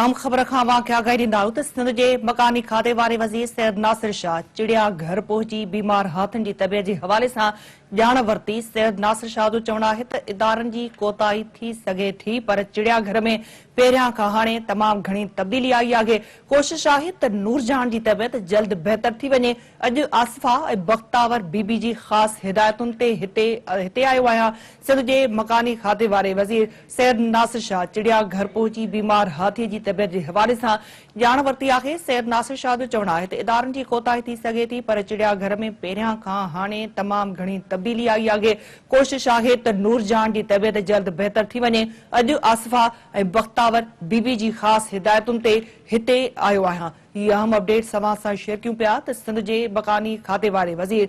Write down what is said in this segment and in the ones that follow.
اهم خبر کان اوهان کي آگاهي ڏيندا آهيون ته سنڌ جي مڪاني کاتي واري وزير سيد ناصر شاهه چڙيا گهر پهچي بيمار هاٿين جي طبيعت جي حوالي سان ڄاڻ ورتي. سيد ناصر شاهه جو چوڻ آهي ته ادارن جي ڪوتاهي ٿي سگهي ٿي پر چڙيا گهر ۾ پهريان کان هاڻي تمام گهڻي تبديلي آئي آهي، ڪوشش آهي ته نورجهان جي طبيعت جلد بهتر ٿي وڃي. اڄ آصفه ۽ بختاور بي بي جي خاص هدايتن تي هتي هتي آيو آهيان. سنڌ جي مڪاني کاتي واري وزير سيد ناصر شاهه چڙيا گهر پهچي بيمار هاٿي جي طبيعت جي حوالي سان ڄاڻ ورتي آهي. سيد ناصر شاهه جو چوڻ آهي ته ادارن جي ڪوتاهي ٿي سگهي ٿي پر چڙيا گهر ۾ پهريان کان هاڻي تمام گهڻي تبديلي آئي آهي، ڪوشش آهي ته نورجهان جي طبيعت جلد بهتر ٿي وڃي، اڄ آصفه ۽ بختاور بي بي جي خاص هدايتن تي هتي آيو آهيان. هي اهم اپڊيٽس اوهان سان شيئر ڪيون پيا ته سنڌ جي مڪاني کاتي واري وزير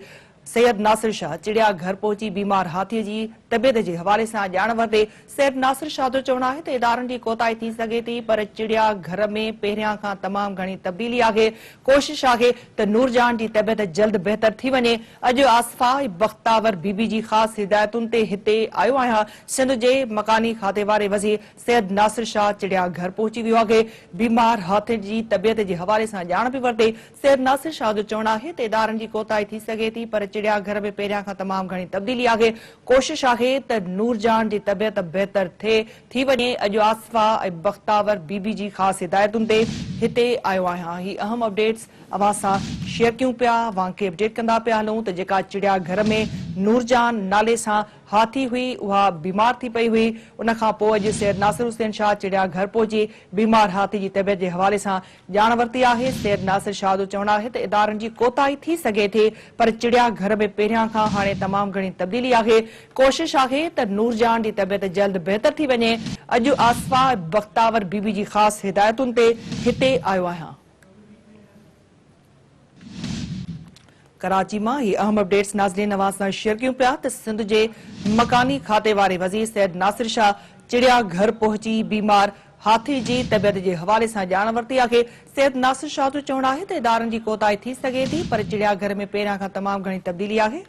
سيد ناصر شاهه چڙيا گهر پهچي بيمار هاٿي جي طبيعت جي حوالي سان ڄاڻ ورتي. سيد ناصر شاهه جو چوڻ آهي ته ادارن جي ڪوتاهي ٿي سگهي ٿي پر چڙيا گهر ۾ پهريان کان تمام گهڻي تبديلي آهي، ڪوشش آهي ته نورجهان جي طبيعت جلد بهتر ٿي وڃي، اڄ آصفه ۽ بختاور بي بي جي خاص هدايتن تي هتي آيو آهيان. سنڌ جي مڪاني کاتي واري وزير سيد ناصر شاهه چڙيا گهر پهچي ويو آهي، بيمار هاٿي جي طبيعت جي حوالي سان ڄاڻ به ورتي. سيد ناصر شاهه جو چوڻ آهي ته ادارن جي ڪوتاهي ٿي سگهي ٿي پر چڙيا گهر ۾ پهريان کان تمام گهڻي تبديلي آهي، ڪوشش آهي ته نورجهان جي طبيعت بهتر ٿئي ٿي وڃي، اڄ آصفه ۽ بختاور بي بي جي خاص هدايتن تي هتي آيو آهيان، هي اهم اپڊيٽس اوهان سان شيئر ڪيون پيا، اوهان کي اپڊيٽ ڪندا پيا هلون ته جيڪا چڙيا گهر ۾ نورجهان نالي سان هاٿي هئي اها بيمار ٿي پئي هئي، ان کان پوء اڄ سيد ناصر حسين شاهه چڙيا گهر پهچي بيمار هاٿي جي طبيعت جي حوالي سان ڄاڻ ورتي آهي، سيد ناصر شاهه جو چوڻ آهي ته ادارن جي ڪوتاهي ٿي سگهي ٿي پر چڙيا گهر ۾ پهريان کان هاڻي تمام گهڻي تبديلي آهي، ڪوشش آهي ته نورجهان جي طبيعت جلد بهتر ٿي وڃي، اڄ آصفه ۽ بختاور بي بي جي خاص هدايتن تي هتي آيو آهيان. ڪراچي مان هي اهم اپڊيٽس ناظرين اوهان سان شيئر ڪيون پيا ته سنڌ جي مڪاني کاتي واري وزير سيد ناصر شاهه چڙيا گهر پهچي بيمار هاٿي جي طبيعت جي حوالي سان ڄاڻ ورتي آهي. سيد ناصر شاهه جو چوڻ آهي ته ادارن جي ڪوتاهي ٿي سگهي ٿي پر چڙيا گهر ۾ پهريان کان تمام گهڻي تبديلي آهي.